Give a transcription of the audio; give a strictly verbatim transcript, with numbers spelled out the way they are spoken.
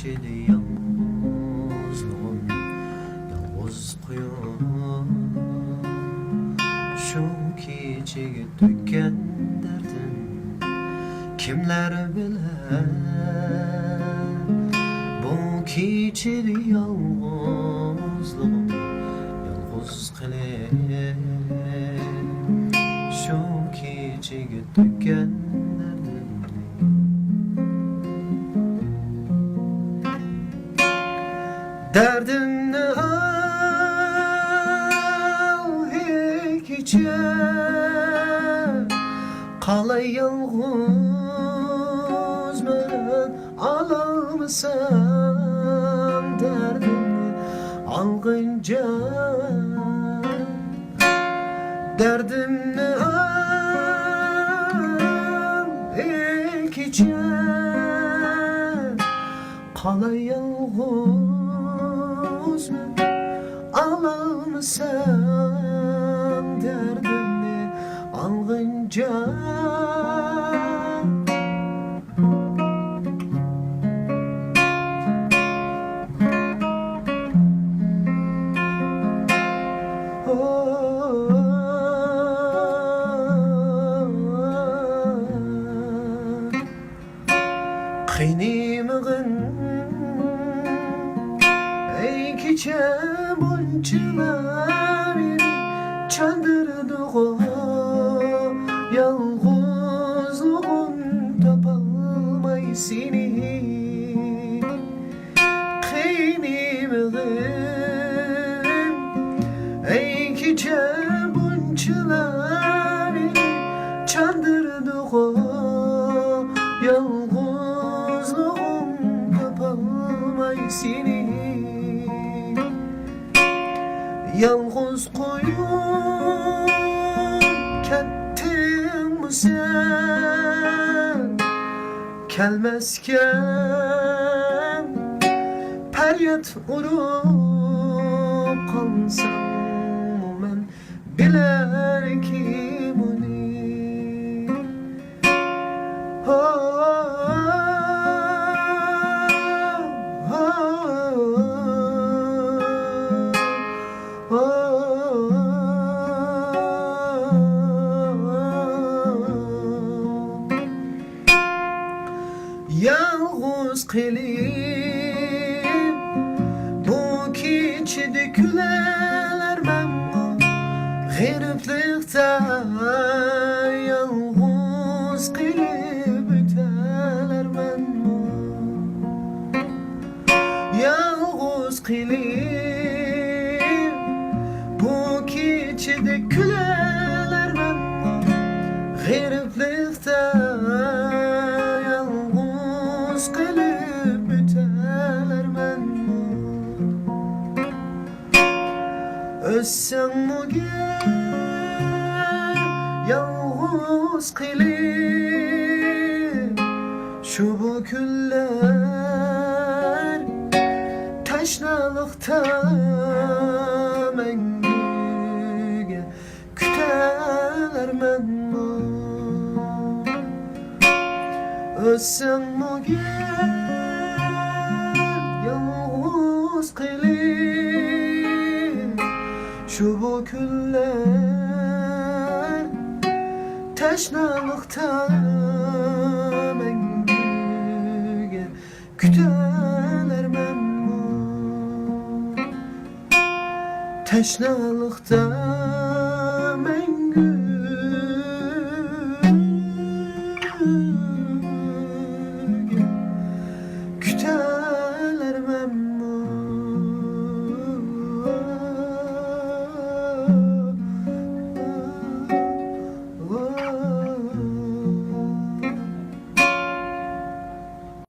ئىچىدە يالغۇزلۇقۇم، يالغۇز قۇيۇم. شۇ كېچىگە تۆككەن دەردىم كىملەر بىلەر؟ بۇ كېچىدە يالغۇزلۇقۇم، يالغۇز قېلىپ، شۇ كېچىگە تۆككەن دەردىمنى. دەردىمنى ئاۋۇ كېچە قالاي يالغۇز مەن، ئالالمىسام دەردىمنى ئالغىنچە. دەردىمنى ئاڭ، ئەي كېچە، قالاي يالغۇز مەن، ئالالمىسام دەردىمنى ئالغىنچە. قېنىمغىن، ئەي كېچە، بۇنچىلار چاندۇردىغۇ، يالغۇزلۇقۇم تاپالماي سېنى. قېنىمغىن، ئەي كېچە، بۇنچىلار چاندۇردىغۇ، يالغۇزلۇقۇم تاپالماي سېنى. يالغۇز قويۇپ كەتتىڭمۇ سەن؟ كەلمەسكەن پەرياد ئۇرۇپ قالساممۇ مەن بىلەركىم ئۇنى. ھو، ھو، ھو. يالغۇز قېلىپ بۇ كېچىدە كۈلەلەرمەنمۇ؟ غېرىبلىقتا يالغۇز قېلىپ ئۆتەلەرمەنمۇ؟ يالغۇز قېلىپ بۇ كېچىدە كۈلەلەرمەنمۇ؟ غېرىبلىقتا يالغۇز قېلىپ ئۆتەلەرمەنمۇ؟ ئۆتسەڭمۇ گەر يالغۇز قېلىپ، شۇ بۇ كۈنلەر تەشنالىقتا مەڭگۈگە كۈتەلەرمەنمۇ؟ ئۆتسەڭمۇ گەر يالغۇز قېلىپ، شۇ بۇ كۈنلەر تەشنالىقتا مەڭگۈگە كۈتەلەرمەنمۇ؟ تەشنالىقتا مەڭگۈ